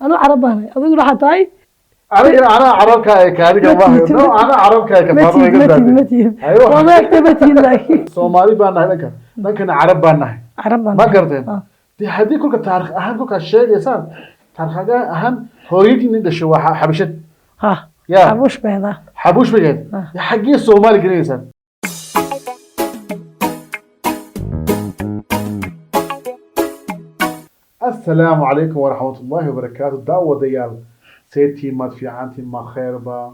Anuu carab baanay, adiguna waxaa tahay Aniga anaa carabka ay ka adiga Ma ma tihid. No, anaa carabka ay ka ma Faaduma tihid iga ma tihid ma daatay. tihid. Aywa. Wadaagta ma tihid, laakiin Soomaali baan nahay, dhankana carab baan nahay. Carab baan Ma nahay. garteen? Ah. Dee haddii kolka taarikh ahaan kolkaad sheegaysaan, taarikh ahaan hooyadii nin dhashay waa xabashad. Ha. Ya. Xabuush beedaa. Xabuush bay ahayd. Ah. Dee xaggee Soomaali gelinaysaan? Asalaamu calaykum waraxmatullaahi wabarakaatu. Daawadayaal, seetii maad fiicantii, ma kheerba?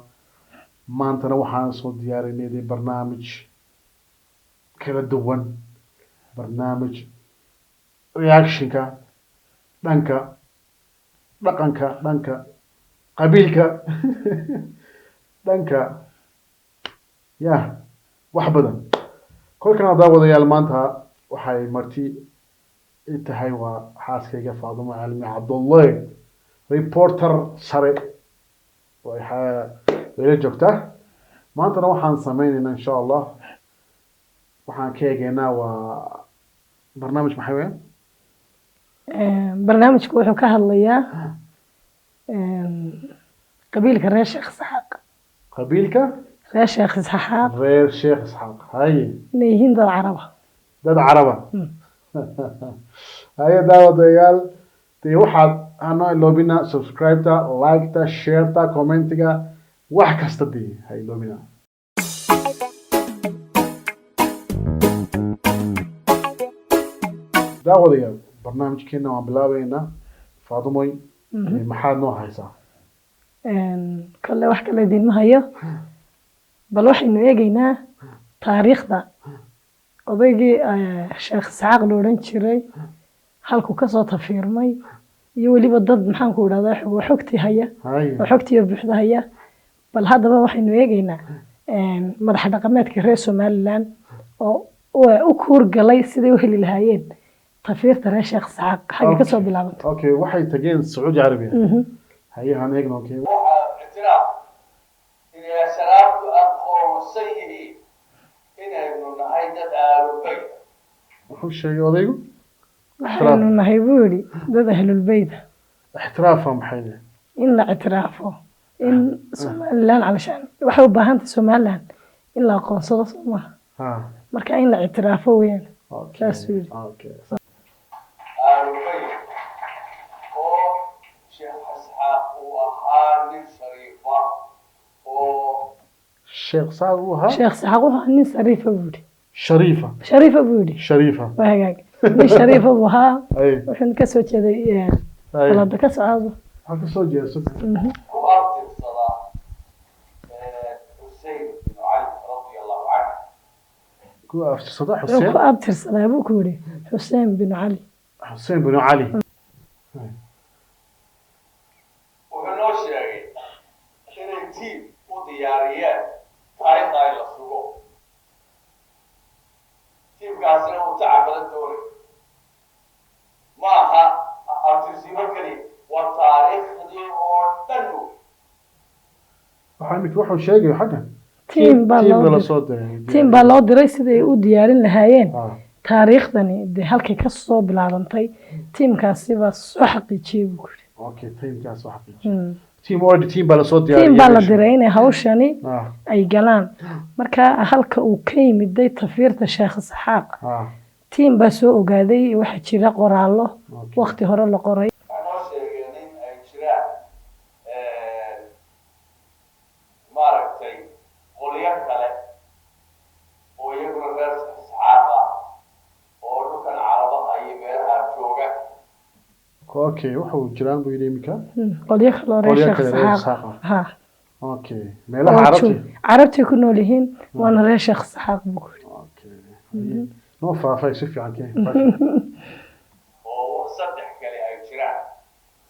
Maantana waxaan soo diyaarinay dee barnaamij kala duwan, barnaamij reactionka dhanka dhaqanka, dhanka qabiilka, dhanka ya wax badan. Kolkana daawadayaal, maanta waxay marti i tahay waa xaaskayga Faaduma Cilmi Cabdulle, reporter sare. Waxaa wayla joogtaa. Maantana waxaan sameynaynaa, insha Allah, waxaan ka eegaynaa waa barnaamij maxay weeyaan? Barnaamijku wuxuu ka hadlayaa qabiilka reer Sheekh Isxaaq. Qabiilka reer Sheekh Isxaaq. Reer Sheekh Isxaaq, haye. Inay yihiin dad caraba. Dad caraba. Haye daawadayaal, dee waxaad hanoo iloobina subscribe-ta, like-ta, share-ta, commentiga, wax kasta dee ha iloobina. Daawadayaal, barnaamijkeena waan bilaabeynaa. Faadumoy, maxaad noo haysaa? Kolle wax kale idiinma hayo, bal waxaynu eegaynaa taariikhda odaygii Sheekh Isxaaq la odhan jiray, halkuu kasoo tafiirmay, iyo weliba dad, maxaan ku idhahdaa, oo xogtii haya oo xogtiiyo buuxda haya. Bal haddaba waxaynu eegaynaa madax dhaqameedka reer Somaliland oo u kuur galay siday u heli lahaayeen tafiirta reer Sheekh Isxaaq xagga kasoo bilaabanto. Okay, waxay tageen Sacuudi Carabiya. Haye, han eegno. Okay. Waxaa ictiraaf inay ashraaftu aqoonsan yihiin inaynu nahay dad aalubeyt. Wuxuu sheegay odaygu Waxaynu nahay, buu yidhi, dad ahlulbeyda. Ixtiraafa maxay yihiin? In la ictiraafo in Somaliland, calashaan waxay u baahan tahay Somaliland in la aqoonsado, soo maha? Ha. Marka in la ictiraafo weeyaan. Saasuu yidhi. Aalubeyt oo Sheekh Isxaaq uu ahaa nin shariifa oo Sheekh Saad uu ahaa. Sheekh Isxaaq wuxuu ahaa nin shariifa, buu yidhi. Shariifa. Shariifa, buu yidhi. Shariifa. Waa hagaag, nin shariifa buu ahaa. Wuxuuna kasoo jeeday balada ka socdo. Waxaa kasoo jeeda ku abtirsada Xusein bin Cali radia Allahu canhu. Ku aftirsada Wuxuu Xuseen ku abtirsadaa, buu ku yidhi, Xuseen bin Cali. Xuseen bin Cali. Wuxuu noo sheegay inay tiim u diyaariyeen taariikhda in la sugo, tiimkaasina uu tacab badan doonay. Ma aha abtirsiimo keliya, waa taariikhdii oo dhan wey. Waxaa imika wuxuu sheegay xaggan tiim baa tiim loo la diray. Soo diray. Tiim baa loo diray siday u diyaarin lahaayeen taariikhdani dee halkay kasoo bilaabantay. Tiimkaasi baa soo xaqiijiyey, buu ku yidhi. Okay, tiimkaas oo xaqiijiyay, team already, team baa lasoo diyaariyay. Tiim baa la meesha. diray inay hawshani ay galaan. Marka halka uu ka yimiday tafiirta Sheekh Isxaaq, tiim baa soo ogaaday. Waxaa jira qoraallo waqti hore la qoray. Waxay noo sheegeen in ay jiraan, maaragtay, qolyo kale oo iyaguna reer Isxaaq ah oo dhulkan Carabaha iyo meelaha jooga. Okay, wuxuu jiraan buu yidhi imika Qolyo kale oo reer qolyo Sheekh kale reer Isxaaq. Isxaaq ah. Ha. Okay, meelaha oo carabti carabtay ku nool yihiin, waana reer Sheekh Isxaaq, buu ku yidhi. Okay, noo faafay si fiican kee. Oo saddex kale ay jiraan.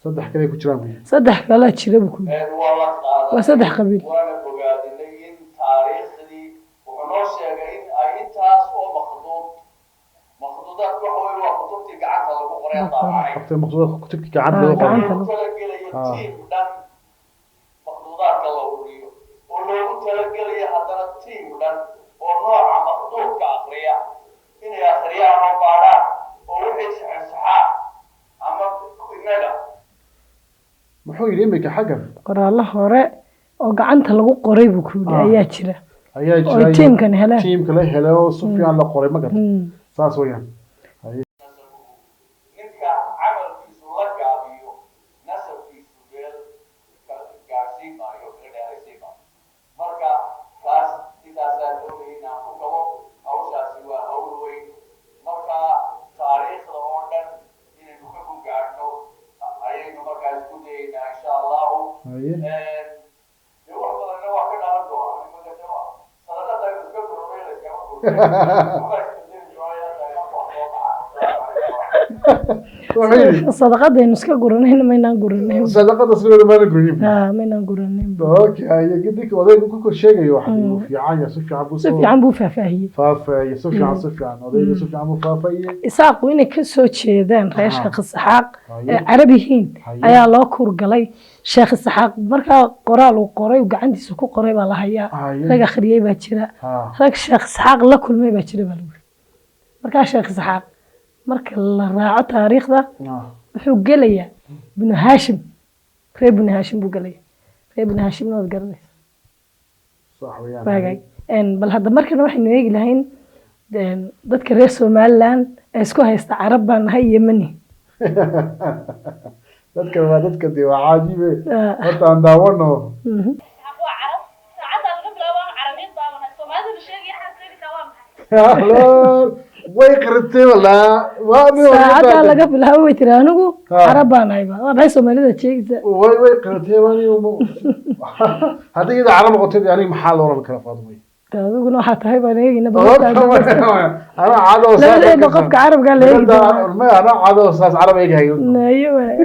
Saddex kale ay ku jiraan buu yidhi. Saddex kalaa jira, buu ku yidhi. Waa la qaadanay. Waa saddex qabiil. Waana bogaadinay in taariikhdii wuxuu noo sheegay in ay intaas oo makhduud, makhduudaadku waxa weye waa kutubtii gacanta lagu qoray aan daabacay. Waqti maqsuud kutubkii gacanta lagu qoray. Gacanta. Loogu talagelayo tiim dhan makhduudaadka la ururiyo, oo loogu talagelayo haddana tiim dhan oo nooca makhduudka akriya inay akhriyaan oo baadhaan oo wixii saxan saxaa ama innaga. Muxuu yidhi iminka xaggan? Qoraallo hore oo gacanta lagu qoray buu ku yidhi ayaa jira ayaa oo jira tiimkan heleen. Tiimka la helay oo si fiican la qoray, ma garata? Saas weeyaan. Haye. Ninka camalkiisu la gaabiyo, nasabkiisu meel gaarsiin maayo, kaga dheeraysiin maayo. Marka taas intaasaan doonayay inaan ku gabo. Hawshaasi waa hawl weyn. Marka taariikhda oo dhan inaynu ka gugaadhno ayaynu markaa isku dayeynaa, insha Allahu. Haye. Dee wax badanna waa ka dhalan doonaa. Nimanka de waa sadaqada aynu iska gurnay, la iskama gurnay, waa isbedeli doonaya marka wax soo baxa. Wuxuu yidhi Sadaqadaynu iska guranayna maynaan guranayn. Sadaqada sidoo maana gurinin. Ha, maynaan guranayn. Okay, haye, ninka odaygu ku sheegayo wax uu fiican yahay, si fiican buu Si fiican buu faahfaahiyey. Faafayay si fiican, si fiican odaygu si fiican buu faafayay. Isaaqu inay ka soo jeedaan reer Sheekh Isxaaq ee Carab yihiin ayaa loo kurgalay. Sheekh Isxaaq markaa qoraal uu qoray, uu gacantiisa ku qoray baa la hayaa. Rag akhriyey baa jira, rag Sheekh Isxaaq la kulmay baa jira baa lagu yiri. Markaa Sheekh Isxaaq marka la raaco taariikhda wuxuu gelayaa Binu Haashim, reer Binu Haashim buu gelaya. Reer Binu Haashimna waad garanaysa. Sax weeyaan. Waagaag. Bal hadda markana waxaynu eegi lahayn dadka reer Somaliland ee isku haysta Carab baan nahay iyo mani. Dadka waa dadka dee waa caajibe. Horta aan daawano. Waa Carab. Saacadda laga bilaabo Carabiyaed baa nahay. Soomaalida la sheegaya, xaas sheegaysaa waa maxay? Way qaritay walaa waa nin. Saacaddaa laga bilaabo way tiri anigu Carab baan nahay ba, waa maxay Soomaalida sheegaysaa? Way qaritay. Waa nin haddii iyada Carab noqotay, dee aniga maxaa loo oran karaa, Faadumay? Adiguna waxaa tahay baan eegayna. Anaa caado oo saas. Labadeedna qofka Carabkaa la eegi doonaa. Maya, anaa caado oo saas Carab eegahayo. Nayo waay.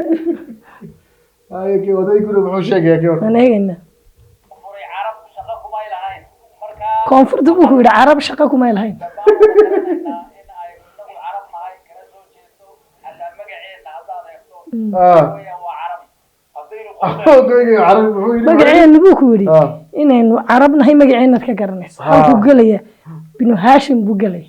Ay, kii odayguna muxuu sheegaya kii horta? Waan eegaynaa. Furay Carab shaqo kumay lahayn marka. Koonfurta buu ku yidhi Carab shaqo kumay lahayn. In aynu inagu Carab nahay kala soo jeedo, xataa magaceenna haddaad eegto weeyaan waa Carabi haddaynu Odayga Carab muxuu yidhi? Magaceenna buu ku yidhi inaynu Carab nahay magaceennaad ka garanaysa. Halkuu gelaya Binu Haashim buu gelaya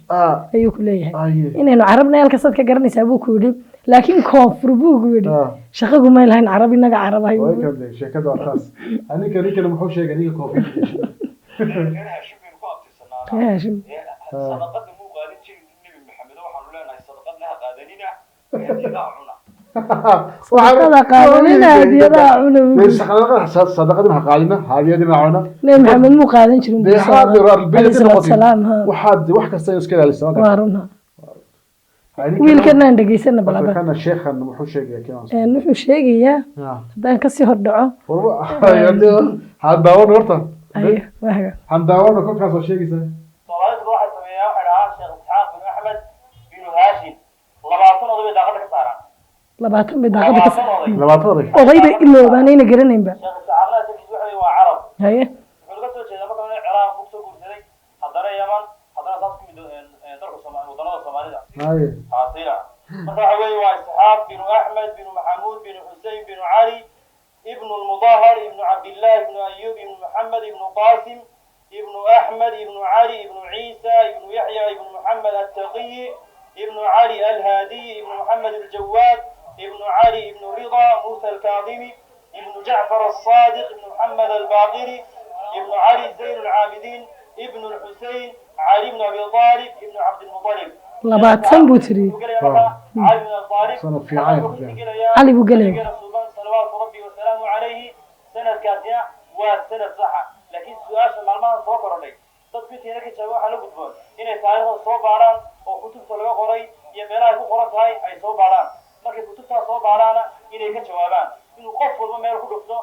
ayuu ku leeyahay. Inaynu Carab nahay halkaasaad ka garanaysaa buu ku yidhi, laakiin koonfur buu ku yidhi shaqo kumay lahayn Carab, inaga Carab ahay. Way kande sheekada waa taas. Aninka ninkana muxuu sheegay, ninka koonfur? Reer Haashim baynu ku abtirsanaana. Reer Haashim. Sadaqada muu qaadan jirin Nebi Maxamed. Waxaanu leenahay sadaqadna ha qaadanina, hadiyadaha cuna. Sadaqada qaadanina, hadiyadaha cuna buu yidhi. Sadaqadina ha qaadina, hadiyadina cuna. Nebi Maxamed muu qaadan jirin dee buu alayhi salaatu salaam ha. Waxaad wax kasta iska ilaalisa. Waa run ha. Wiilkanaan dhegeysana balada. Kana sheekhan muxuu sheegaya kan? Wuxuu sheegayaa haddaan kasii hor dhaco. Han daawano horta. Ayo, waaga. Han daawano kolkaas oo sheegaysaa. Soomaalidu waxay sameeyaan, waxay dhahaan Sheekh Isxaaq bin Axmed binu Haashim. 20 oday bay daaqada ka saaraan. 20 bay daaqada ka 20 oday. 20 oday. Oday bay iloobaanayna garanaynba. Sheekh Isxaaqna asalkiisu waxa weeye waa Carab. Haye. Wuxuu ka soo jeedaa marka hore Ciraaq buu kusoo guursaday, haddana Yaman, haddana saas ku mid dalka Soomaali, waddanada Soomaalida. Haasila marka waxa weeye waa Isxaaq binu Axmed binu Maxamuud binu Xusein binu Cali ibnu Lmudahar ibnu Cabdillah ibnu Ayub ibnu Maxamed ibnu Qasim ibnu Axmed ibnu Cali ibnu Ciisa ibnu Yaxya ibnu Maxamed Altaqiyi ibnu Cali Alhaadiyi ibnu Maxamed Aljawaad ibnu Cali ibnu Rida Muusa Alkaadimi ibnu Jacfar Alsaadiq ibnu Maxamed Albaqiri ibnu Cali Zayn Alcaabidiin ibnu Lxusein Cali ibnu Abi Aalib ibnu Cabdilmuطalib. 20 buu tiri. Sanad fiican, fiican. Cali buu gelaya. Salawaatu rabbi wasalaamu calayhi. Sanadkaasina waa sanad saxa, laakiin su-aasha maalmahan soo korodhay, dadku intayna ka jawaab waxaa la gudboon inay taariikhda soo baaraan oo kutubta laga qoray iyo meelaha ay ku qoran tahay ay soo baaraan. Markay kutubtaa soo baaraana inay ka jawaabaan. Inuu qof walba meel ku dhufto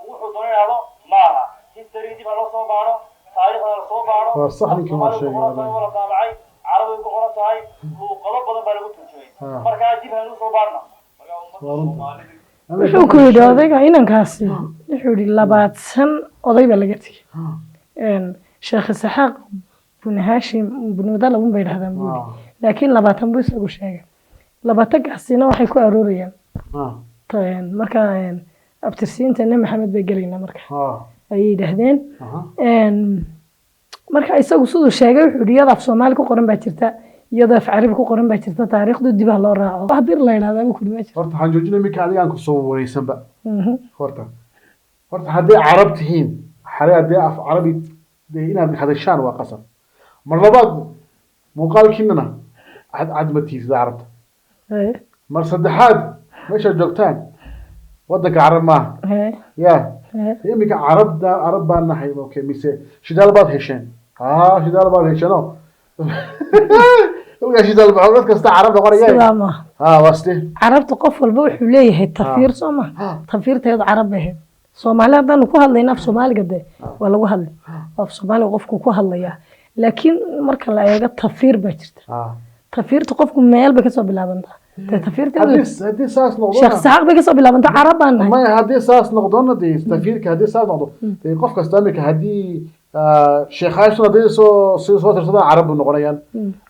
wuxuu doono idhaahdo maaha. History dib ha loo soo baaro, taariikhda la soo baaro. Waa sax ninkan waa Soomaalidu ku sheegay, qoran tahay, wallahi. waa la daabacay, Carabi ku qoran tahay, luuqado badan baa lagu turjumay. Markaa dib haynu soo baarna markaa ummadda Waa runta. Soomaalida. Wuxuu ku yidhi odayga inankaasi, wuxuu yidhi 20 oday baa laga tegey. Sheekh Isxaaq bun Haashim bun Mudalab un bay dhahdaan buu yidhi, laakiin 20 buu isagu sheegay. 20-kaasina waxay ku aroorayaan marka abtirsiinta Nebi Maxamed bay gelaynaa marka ayay yidhaahdeen. Marka isagu siduu sheegay wuxuu yidhi iyada af Soomaali ku qoran baa jirta. Iyadoo af Carabi ku qoran baa jirta taariikhdu, dib ha loo raaco. Wax Dir la yidhahdaa ma kuri ma jirto. Horta waxaan joojinay iminka adigaan kusoo wareysanba. Horta hadday Carab tihiin xare, haddii af Carabi dee inaad hadashaan waa qasab. Mar labaad muuqaalkiinana cad cad ma tihiin sida Carabta. Mar saddexaad meeshaad joogtaan waddanka Carab maaha. Ya iminka Carabda Carab baan nahay, okay, mise shidaal baad hesheen? Ha, shidaal baad hesheeno, kolkaa shidaal baa dad kasta Carab noqonaya. Sidaa maaha. Ha, waa sidee? Carabta qof walba wuxuu leeyahay tafiir, soo ma? Tafiirteedu Carab bay ahayd. Soomaali haddaanu ku hadlayna, af Soomaaliga dee waa lagu hadlay, af Soomaaliga qofku ku hadlayaa, laakiin marka la eego tafiir baa jirta. Tafiirta qofku meel bay kasoo bilaabantaa dee tafiirteedu. Haddii saas noqdona Sheekh Saxaaq bay kasoo bilaabantaa, Carab baan nahay. Maya, haddii saas noqdona dee tafiirka haddii saas noqdo dee qof kasta iminka haddii Sheekhaashuna haddii soo tirsadaan Carab buu noqonayaan,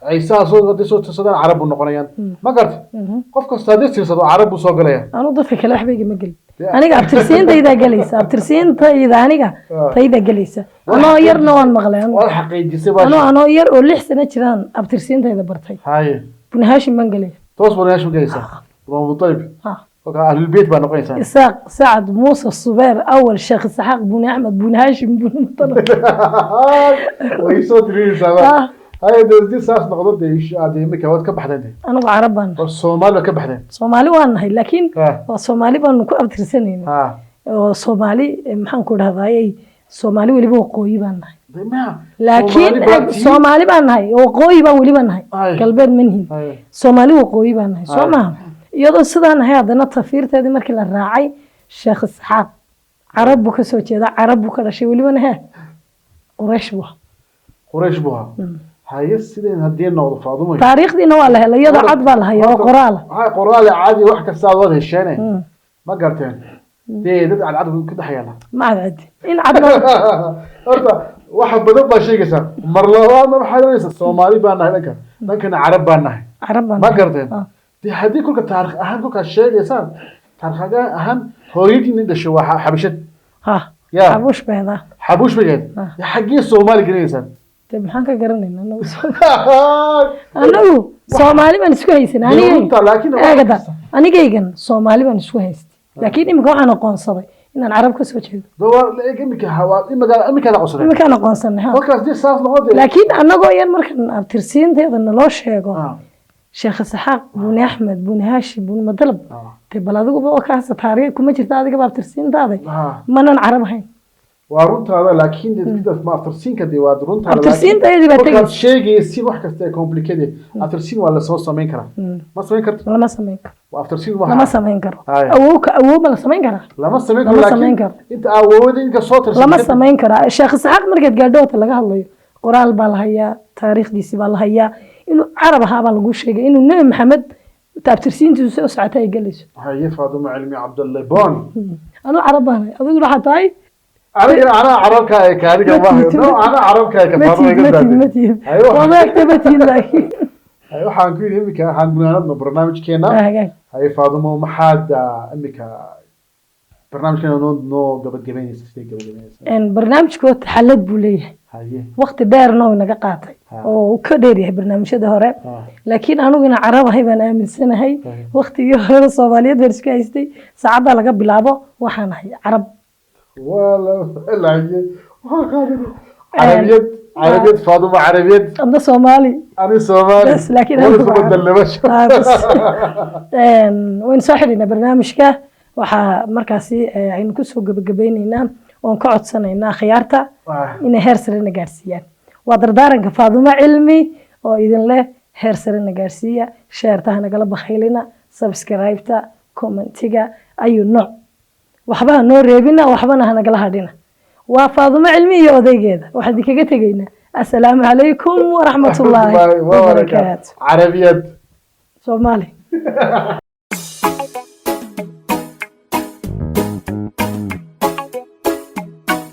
Ciisaha soo haddii soo tirsadaan Carab buu noqonayaan, ma garta? Qof kasta haddii tirsado Carab buu soo galaya. Anu dadka kale waxba igama gelin. Aniga abtirsiintaydaa gelaysa, abtirsiintayda aniga taydaa gelaysa. Anoo yarna waan maqlay anu. Waad xaqiijisay baa. Anoo yar oo 6 sano jiraan abtirsiintayda bartay. Buni Haashim baan gelaya. Toos bani Haashim gelaysaa, Banu Mutalib. Kolkaa Ahlulbeyt baa noqonaysaa. Isaaq, Sacad, Muuse, Subeer, Awal, Sheekh Isxaaq, Buni Axmed, Buni Haashim, Buni Mutalib. Way soo tirinaysaa. Haye, dee haddii saas noqdo dee dee iminka waad ka baxdeen dee. Anigu Carab baan nahay. War Soomaali baad ka baxdeen. Soomaali waan nahay, laakiin waa Soomaali baanu ku abtirsanayna oo Soomaali maxaan ku dhahdayay, Soomaali weliba waqooyi baan nahay. Dee maya. Laakiin Soomaali baad tihiin. Soomaali baan nahay, waqooyi baan weliba nahay. Galbeed ma nihin. Soomaali waqooyi baan nahay, soo maaha? Iyadoo sidaa nahay haddana tafiirteedii markii la raacay, Sheekh Isxaaq Carab buu kasoo jeedaa, Carab buu ka dhashay, welibana he Quraysh buu ahaa. Quraysh buu ahaa. Haye, sideen haddii noqdo, Faadumo, Taariikhdiina waa la helay iyadoo cad baa la hayaa oo qoraala. Waxaa qoraale caadi, wax kasta waad hesheene, ma garteen? Dee dad cadcad ku dhex yaala. Ma cadcadi in cadna. Horta waxa badan baa sheegaysaa. Mar labaadna waxaad oranaysaa Soomaali baan nahay dhanka, dhankana Carab baan nahay. Carab baan Ma nahay. garteen? Dee haddii kolka taarikh ahaan kolkaad sheegaysaan, taarikh ahaan hooyadiin dhashay waa Xabashad. Ha. Ya. Xabuush beedaa. Xabuush bay ahayd. Dee xaggee Soomaali gelinaysaan? Dee maxaan ka garanaynaa anagu? Anagu Soomaali baan isku haysan. Dee runta, laakiin wax Eegada kasta. Anigaygan Soomaali baan isku haystay, laakiin imika waxaan aqoonsaday inaan Carab ka soo jeedo. Dee waa imika waa imikaad aqoonsadeen. Iminkaan aqoonsanay, ha. Kolkaas dee saas noqon dee. Laakiin annagoo yar markan abtirsiinteeda naloo sheego Sheekh Isxaaq, Buni Axmed, Buni Haashim, Buni Madalab, dee bal adiguba oo kaasa taariikh kuma jirta adigaba abtirsiintaada manan Carab ahayn. Waa runtaada, laakiin dee ma abtirsiinka dee waa runtaada. Abtirsiintaydii baa kolkaad tegaysa. Sheegaysid wax kasta ee complicated, abtirsiin waa lasoo samayn karaa. Ma samayn karto? Lama samayn karo. Waa abtirsiin waxa. Lama samayn karo. Haya. Awowka awow ma la samayn karaa? Lama samayn karo. Lama laakiin samayn karo. Inta awoodda inka soo tirsan Lama samayn karaa. Sheekh Isxaaq markaad gaadho wata laga hadlayo, qoraal baa la hayaa, taariikhdiisi baa la hayaa, inuu Carab ahaa baa lagu sheegay, inuu Nebi Maxamed taabtirsiintiisu si u socota ay gelayso. Haye, Faaduma Cilmi Cabdalle Bon. Anuu Carab baan ahay, adiguna waxaa tahay Aniga anaa Carabka ee ka adiga Ma ma tihid. No, anaa Carabka ee ka Ma Faaduma tihid. iga Ma tihid, ma daatay. tihid. Haye, Wadaagta ma tihid laakiin. Haye, waxaan ku yidhi imika waxaan gunaanadno barnaamijkeena. Hagaag. Haye Faadumo, maxaad imika barnaamijkeena noo gabagabaynaysa, sidee gabagabaynaysa? Barnaamijku horta xalad buu leeyahay. Waqti dheerna uu naga qaatay oo uu ka dheer yahay barnaamijyada hore, laakiin anigu inaan Carab ahay baan aaminsanahay. Waqtigii horena Soomaaliyeed baan isku haystay. Saacadda laga bilaabo waxaan ahay Carab. Waa la lahaye, waxaan qaadanay Carabiyad, Carabiyad, Faaduma Carabiyad. Adna Soomaali. Ani Soomaali. Bas, laakiin wala anigu isku waa bedelna meesha. Bas. Waynu soo xidhinaa barnaamijka. Waxaa markaasi aynu kusoo gebagabeyneynaa oon ka codsanaynaa khiyaarta inay heer sarena gaarsiiyaan. Waa dardaaranka Faadumo Cilmi oo idin leh: heer sarena gaarsiiya, share-ta ha nagala bakhaylina, subscribe-ta, comment-iga, ayu nooc waxba ha noo reebina, waxbana ha nagala hadhina. Waa Faadumo Cilmi iyo odaygeeda. Waxaan idinkaga tegaynaa assalaamu calaykum waraxmatullaahi wabarakaatu. Carabiyad. Soomaali.